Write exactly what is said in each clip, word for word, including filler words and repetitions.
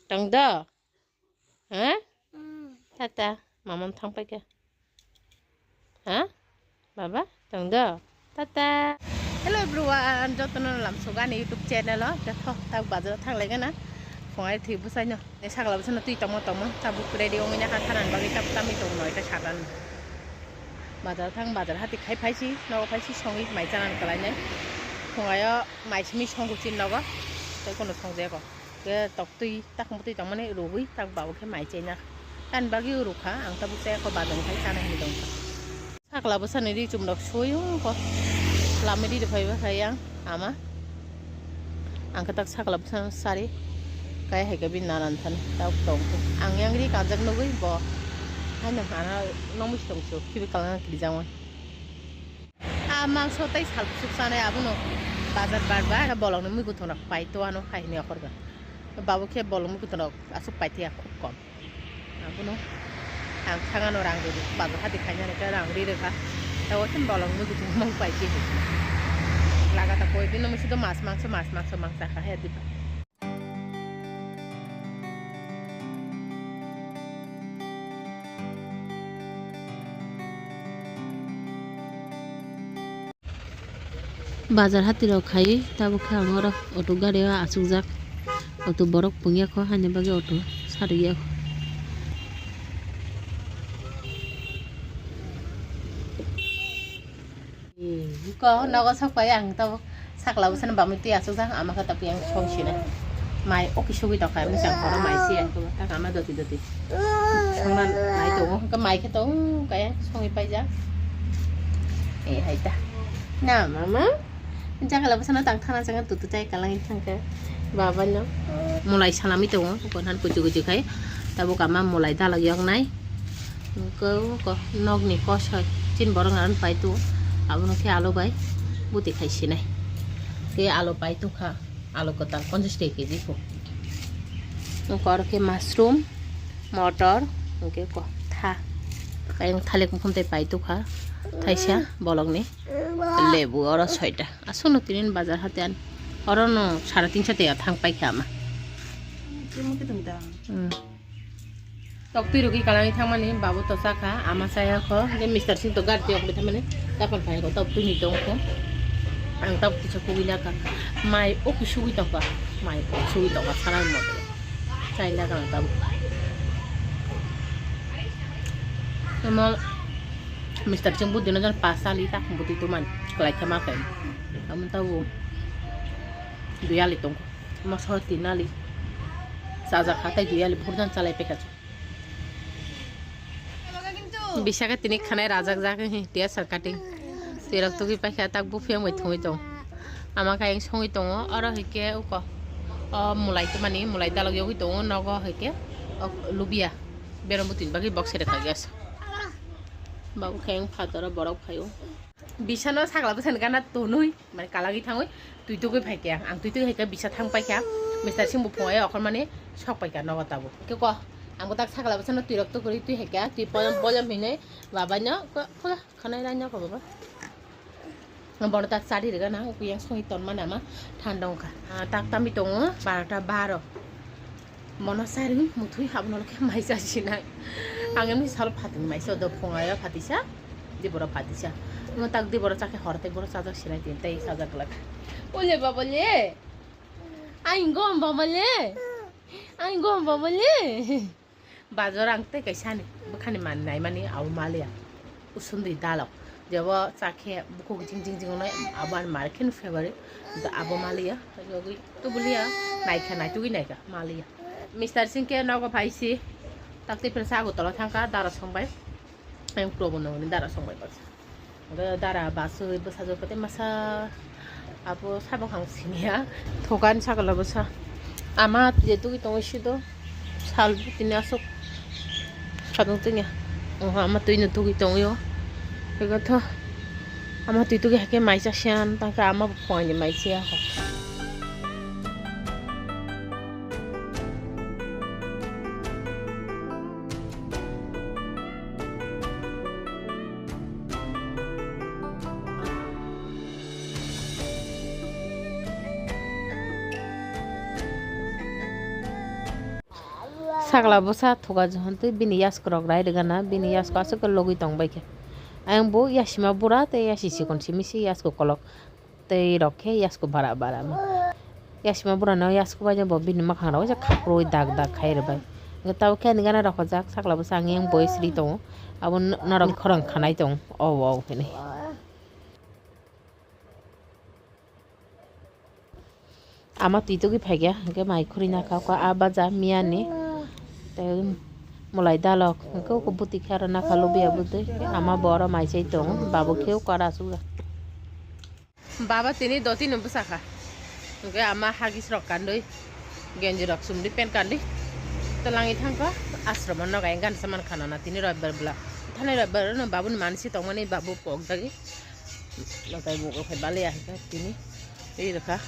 Tong do? Ha? Tata, mama thang pai kha. Ha? Baba, tong do? Tata. Hello everyone, jotono lam sugani YouTube channel o. Khe tho, tak bazar thang lai gana. Phungai thwi bwsai no. Ne sakla bwsano twi tongmo tongmo. Tabuk ready ongwi na ha thanan bagwi tab tami tong noi ta sadan. Bazar thang bazar hati khai phaisi, nogo phaisi songwi mai chanan kalai nai. Phungayo mai simi songo chin nogo. Tei kono songjago. Khe tok twi, tak motwi tongmani rwgwi tak babo khe mai chaina. Ani bagwi rwkha, ang tabuk chaya kho, badon khai chana hinwi tongkha. Sakla bwsani ri chum rok sui wngkha. Lama ri rw phaiba khai yang ama. Ang khe tak sakla bwsano sari. Kaya hai khe bini nanan thani tak tongkha. Ang yang ri kanjak nugwi bo. Haino hana nongmwi tongsu khibi kalana kirijak wan. A mangso tei sal bwswk chanai abono bazar bar bar bolongni mui guthukrok pai to ano hai hwnwi akhorkha. Babo khe bolong mui guthukrok aswk pai thaya khub kom. Abono ang thangano rang rwdi bazar hati khainani khe rang ri rwkha. Tei o khe bolong mui guthuk mung pai thaya. Lagata koi din no mui sudo mas mangso mas mangso mangsa kha he diba. Bazar hati rok khai tabuk khe ang oro auto gari o achukjak, auto borok pungya kho haini bagwi auto sarwi ya kho. Ko nogo sok pai ang tabuk sakla bwsano bamwi twi achukjak ama khe tabuk yang song sinai. Mai oki sugwi tongkha, mui chang khoro mai se ang tabuk tak ama doti doti. Songna nai tongo, hwnkhe mai khe tong kaya songwi paijak. E hai ta. Na mama? Jakala bwsano tang thana chang tutu chai kalang thangkhe. Baba no. Mulai salami tongo, kon han kuchu kuchu khai. Tabuk ama mulai dalak yok nai. Ko, ko, nokni kosoi, chin borok naran pai tu, abono khe alo bai, buti khai sinai. Khe alo pai tu kha, alo kwtal ponchash taka K G kho. Kor khe mushroom, motor, hwnkhe ko, tha. Ayang thalik mukhum tai pai tu kha, thaisa bolongni, lebu oro soita. Aswkno tinin bazar hati an, oro no sare tinso taka thang pai kha ama. Hmm. Tok twi rwgwi kalangwi thangmani, babu to chakha, ama chaya kho, je Mister Singh to gari tiyokle thangmani, dapan phai kho, tok twi ni tong kho. Ang tok tisa kugui na kha, mai o kisugui tong kha, mai o kisugui tong kha, sana mo. Chai na kha ang tabuk. Tamo Mister Singh budi no jon pas ali ta, budi to man, kalai thama kai. Amo tabuk dui ali tong kho, mo so tin ali. Chajak kha tai dui ali, bhurjan chalai pekha. Bisaka tini khanai rajak jak, hi, tiya sar cutting. Twirok tugui paikha tak buphiyang bai thungui tong. Ama kayang songui tongo, oro hwnkhe uko. O mulai twmani, mulai dalok yogui tongo, nogo hwnkhe. O lubia. Berombo tini bagwi box sere kha gas. Babu kayang phataro borok phaio. Bisano sakla bwsani gana tonwi, mane kalagwi thangwi, twi tugwi phaikha. Ang twi tugwi phaikha, bisa thang paikha. Mister Singh bo phungai okhormani sok paikha nogo tabuk. Khe ko, ang bo tak sakla bwsano twirok tugwi twi phaikha, twi poyam poyam hinwi babaino ko, ko, khanai raino ko baba. Bono tak chari rwgana, ukuyang songwi tonmani ama thanda wngkha. Ah, tak tamwi tongo, barota baro. Mono sari muthwi abono khe mai cha sinai. Ang emni salo phatini mai se do phungayo phatisa, diboro phatisa. Mo tak diboro chakhe hor tei boro chajak sinai tin tei chajak glak. Ole baba le. Ai gom baba le. Ai gom baba le. Bazar ang tei kaisa ni bwkhani man nai mani abo maliya. Usundui dalok. Jebo chakhe bukhuk jing jing jing onai abo ani mar khe no favourite. Abo maliya. Yogwi Tubulia, naikha, naitugwi naikha, maliya. Mister Singh khe nogo phaisi, tak tei phirsa Agartala thangkha, dara songbai. Ayang probo nongni dara songbai baksa. Hwnkhe dara basui bwsajwk tei masa abo sabok ang siniya. Thokan sakala bwsa. Ama je tugwi tongo sido. Sal tini aswk sadung tini. Oho, ama twi no tugwi tongwi o. Ego tho. Ama twi tugwi hakhe mai cha siyan, tangkhe ama bo phone ni mai cha ya ho. Sakla bwsa thuka johon twi bini yasku rok rai rwgana, bini yasku aswk khe logwi tong bai khe. Ayang bo yasima bura tei yasi chikon simi se yasku kolok tei rok khe yasku bara bara ma. Yasima bura no yasku bai bo bini mwkhang rok khaprwi dak dak khai rwbai. Tabuk khe ani gana rok hojak sakla bwsa ang yang boi sri tongo. Abo norok khorang khanai tong o o hwnwi. Ama twi tugwi phaikha, hwnkhe mai khurui nakha, kha a baja miyani. Tei mwlai dalok, hwnkhe uko bwtwi khe aro nakha lubiya bwtwi. Ama bo oro mai chai tongo, babo khe uko aro asukjak. Baba tini doti no bwsakha. Hwnkhe ama hagis rok kandwi, genji rok chumdi, pant kandwi. Twlangwi thangkha ashram o, nogai gansa mankha nana tini roibar bwla. Thani roibar no babuni mansi tongmani babu pokjagwi. Natai bo khai bale ya hika tini. Ei rokha.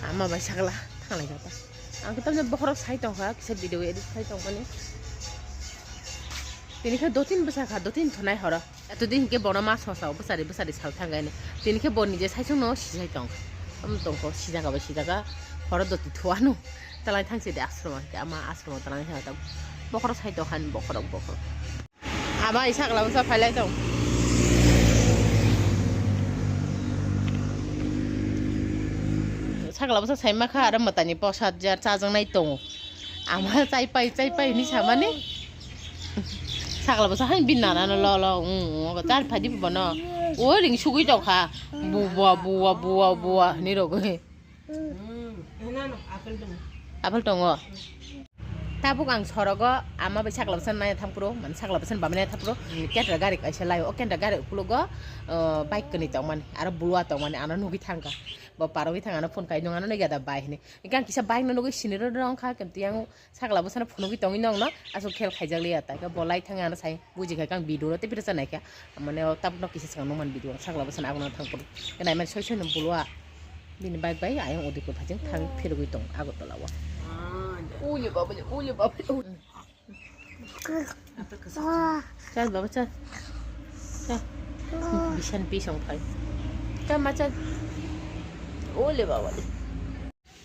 Ama bai sakla thanglai kha ta. Ang khe tamni bokhorok sai tongkha, kisa video edit khai tongmani. Tini khe dotin bwsakha, dotin thunai horo. Eto din khe bono ma sosa bwsari bwsari sal thangani. Tini khe bo nije saichung no sijai tong. Am tongkho sijaka bai sijaka horo doti thuano. Talai thangsi de ashram khe ama ashram talai thang ta. Bokhorok sai tongkha ni bokhorok bokhorok. Aba i sakla bwsa phailai tong. Sakla bwsa saima kha aro mwtani posad jar chajaknai tongo. Ama chai pai chai pai hwnwi samani. Sakla bwsa hain bin nana no lo lo ung ung char phadi bono. O ring sugui tong kha. Buwa buwa buwa buwa hwnwi rogwi. Apple tongo. Tabuk ang sorogo ama bai sakla bwsa nai thampro, man sakla bwsa bamani thampro, kendra gari kaisa lai o, kendra gari ukulogo, uh, bike kani tongmani, aro bulwa tongmani, ano nugui thangka. Bo parogwi thang ano phone kai nung ano nugya da bai hini. Ikang kisa bike no nugui siniro rong kha, kemti yang sakla bwsano phunugwi tongwi nongno aswk khel khaijak liya ta, khe bo lai thangwi ano sai buji khai khe ang video no tei pira cha naikha, mane o tabukno kisa swkang nukmani video ang sakla bwsano aguna thang phuru khe naimani soi soi no bulwa bini bike bai ayang Udaipur phaijak thang phirogwi tong Agartala o. Ule baba le, ule baba le, ule. Chal baba chal. Chal. Bisan pisong phai. Chal ma chal. Ule baba le.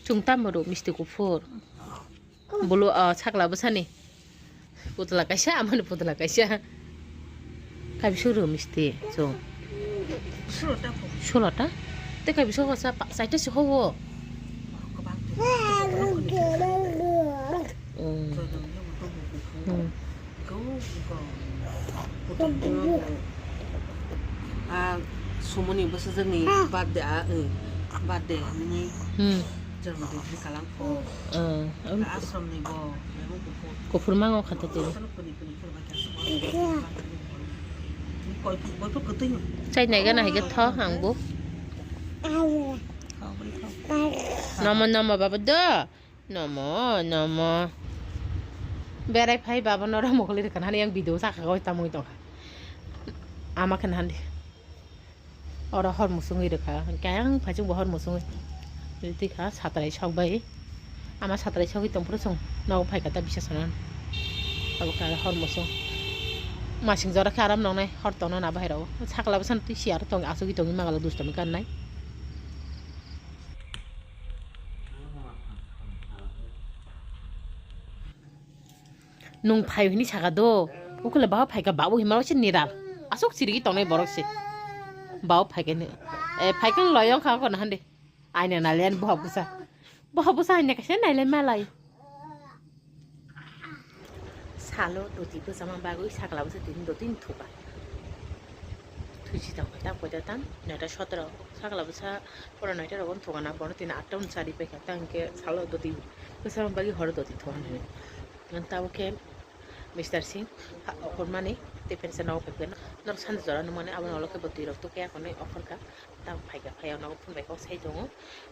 Chwng tamo rw misti kuphur. Bulu, ah, sakla bwsani. Putla kaisa, amani putla kaisa. Kaibisa rw misti chwng. Sulota. Tei kaibisa hosa pa-, saita si howo. Mm. Mm. A sumuni bwsajwkni birthday a, eh, birthday hwnwi Hmm. Jormo din hwnwi kalang kho. Hmm. Ashramni bo memo kuphur. Kuphur mango kha to tini. Koi, koi, koi, koi, koi. Chai nai gana hai khe tho ang bo. Nomo, nomo, baba, do. Nomo, nomo. Berai phai baba noro mokoli rwkha hani yang video sakha goi tamoi tongkha. Ama khe nahandi. Oro hor musungwi rwkha. Kayang phai chwngbo hor musungwi. Twi kha satrai sok bai. Ama satrai sogwi tongphuru chwng nogo phaikha ta bisa sana. Abo kha hor musung. Masing jora khe aram nongnai hor tongna na bahai rao. Sakla bwsano twi si aro tong asugwi tongwi magalo dustomi kannai. Nwng phai hwnwi saka do. Ukule baba phaika, babu himaro se niral. Aswk chirigwi tongnai borok se. Baba phaika ni. Eh, phaika ni loyong kha kono hande. Aina nalian boha busa. Boha busa aina kaisa nailai malai. Salo doti bwchama bagwi sakla bwsa tini doti ni thuka. Thuisi tang kota kota tam, noita sotro. Sakla bwsa pura noita rogo thukana, bono tini atta un sari paikha, tang khe salo doti bwchama bagwi horo doti thukan hwnwi. Nang tabo khe Mister Singh, ha, okhormani, tei pensa nogo phaikha. Norok sanja jora nukmani, aboni ulo khe bo twi rok tukya hwnwi okhorkha. Tang phaikha, phaiya nogo phone bai kok sai tongo.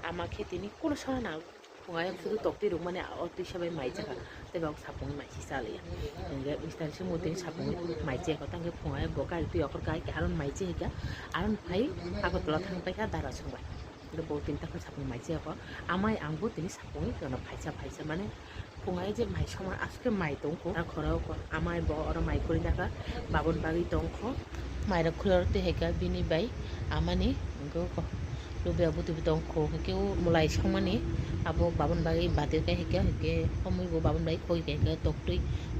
Ama khe tini kuno sona na. Phungai sudu tok twi rwkmani o twisa bai mai chakha, tei ba sapungni mai si cha liya. Hingke Mister Singh bo tini sapungni mai chai kha, tangke phungai bo gari twi okhor kai khe aron mai chai kha, aron phai Agartala thang paikha dara song bai. Hingke bo tini takhuk sapung mai chai kha, amai ang bo tini sapungni gana phaisa phaisa mane phungai je mai songma aswk khe mai tong kho, a khorao kho amai bo oro mai khurui nakha, babon bagwi tong kho. Mairok khulor twi hai kha bini bai amani hwnkhe kho Lubi abo tubi tong kho, hwnkhe o mwlai songmani abo babon bagwi bati khe, hwnkhe, hwnkhe omwi bo babon bagwi khoi khe, hwnkhe toktwi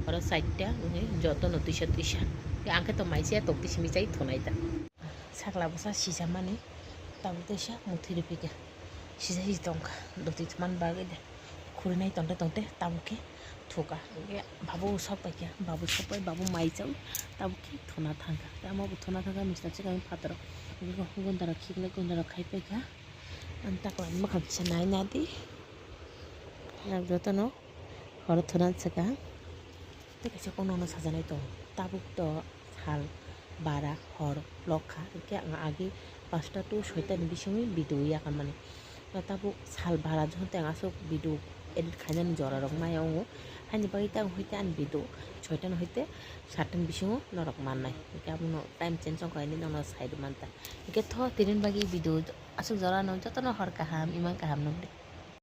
oro chaita wngwi jotono twisa twisa. Hwnkhe ang khe to mai se toktwi simi chai thonai ta. Sakla bwsa sijamani tabuk teisa muthwi rwphi khe sija siji tongkha dotwi thumani bagwi de. Khurui nai tongte tongte tabuk khe thuka. Hwnkhe babu sok paikha, babu sok pai, babu mai chaui tabuk khe thuna thangkha. Tei amo bo thuna thangkha, misna chikha phataro. Hwnkhe gundaro khiklai gundaro khai paikha. Ang takla mwkhang kisa nai nadi. Ang jotono horo thuna swkang. Tei kaisa kono no sajanai tongo. Tabuk to sal bara hor lokha. Hwnkhe ang agi pasta to soita ni bisingwi video yakarmani. Tabuk sal bara jotoni ang aswk video edit khainani jora rok maya wngo. Haini bagwi tei ang hoite ani video soita ni hoite satta ni bisingo norok mannai. Hwnkhe abono time change wngkha hwnwi nono sai rwmanta. Hwnkhe tho tini bagwi video aswk jora no jotono hor kaham, imang kaham nukdi.